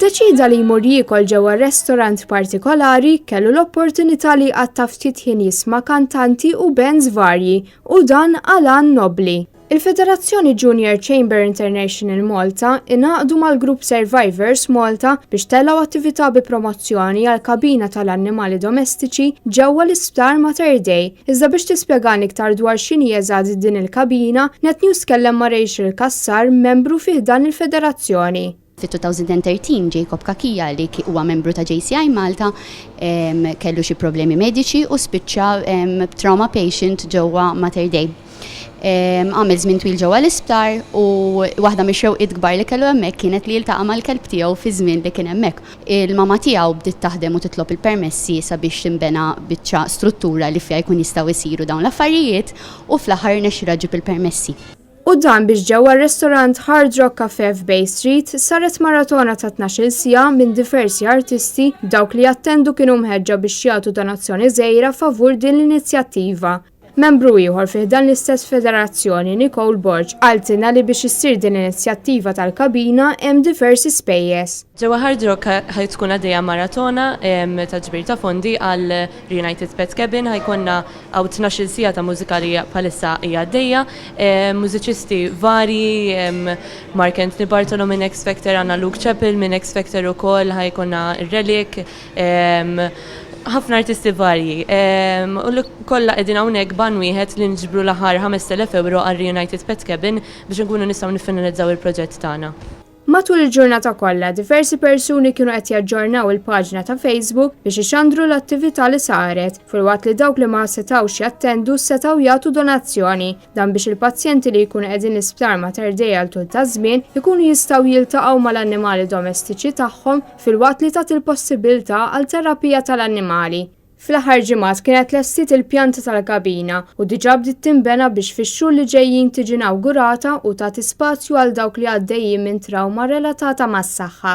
iddeċieda li jmur jiekol ġewwa restorant partikolari kellu l-opportunità li jqatta' ftit ħin jisma' kantanti u bands varji u dan għal għan nobbli. Il-Federazzjoni Junior Chamber International Malta ingħaqdu mal-Grupp Survivors Malta biex tellgħu attività bi promozzjoni għal kabina tal-annimali domestiċi ġewwa l-Isptar Mater Dei. Iżda biex tispjegana iktar dwar x'inhi eżatt din il-kabina, Net News tkellem ma' Rachel Cassar, membru fi ħdan il-Federazzjoni. Fit-2013 Jacob Cachia li huwa membru ta' JCI Malta kellu xi problemi mediċi u spiċċa trauma patient ġewwa Mater Dei. Għamel żmien twil ġewwa l-isptar u waħda mix-xewqiet kbar li kellu hemmhekk kienet li jiltaqa' mal-kelb tiegħu fi żmien li kien hemmhekk. Il-mama tiegħu bdiet taħdem u titlob il-permessi sabiex tinbena biċċa struttura li fiha jkun jistgħu jsiru dawn l-affarijiet u fl-aħħar irnexxielha ġġib il-permessi. U dan biex ġewwa r-restorant Hard Rock Cafe f'Bay Street saret maratona ta' 12-il siegħa minn diversi artisti b'dawk li jattendu kienu mħeġġa biex jagħtu donazzjoni żgħira favur din l-inizjattiva. Membru ieħor fi ħdan l-istess federazzjoni, Nicole Borg, qaltilna li biex issir din l-inizjattiva tal-kabina hemm diversi spejjeż. Ġewwa Hard Rock ħa tkun għaddejja maratona ta' ġbir ta' fondi għal Reunited Pet Cabin, ħa jkollna Hawn 12-il siegħa ta' mużika li bħalissa hija għaddejja, mużiċisti varji, Mark Anthony Bartolo minn X Factor, għandna Luke Chappell minn X Factor ukoll, ħa jkollna Relic, ħafna artisti varji. U li kollha qegħdin hawnhekk b'għan wieħed li niġbru l-aħħar 5,000 ewro għal Reunited Pet Cabin biex inkunu nistgħu niffinalizzaw il-proġett tagħna. Matul il-ġurnata kollha, diversi persuni kienu qed jaġġornaw il-paġna ta' Facebook biex ixandru l-attività li saret, filwaqt li dawk li ma setgħux jattendu setgħu jagħtu donazzjoni. Dan biex il-pazjenti li jkunu qegħdin l-isptar Mater Dei għal tul ta' żmien ikunu jistgħu jiltaqgħu mal-annimali domestiċi tagħhom filwaqt li tagħti l-possibilità għal terapija tal-annimali. Fl-aħħar ġimgħat kienet lestiet il-pjanta tal-kabina u diġà bdiet tinbena biex fix-xhur li ġejjin tiġi inawgurata u tagħti spazju għal dawk li għaddejjin minn trawma relatata mas-saħħa.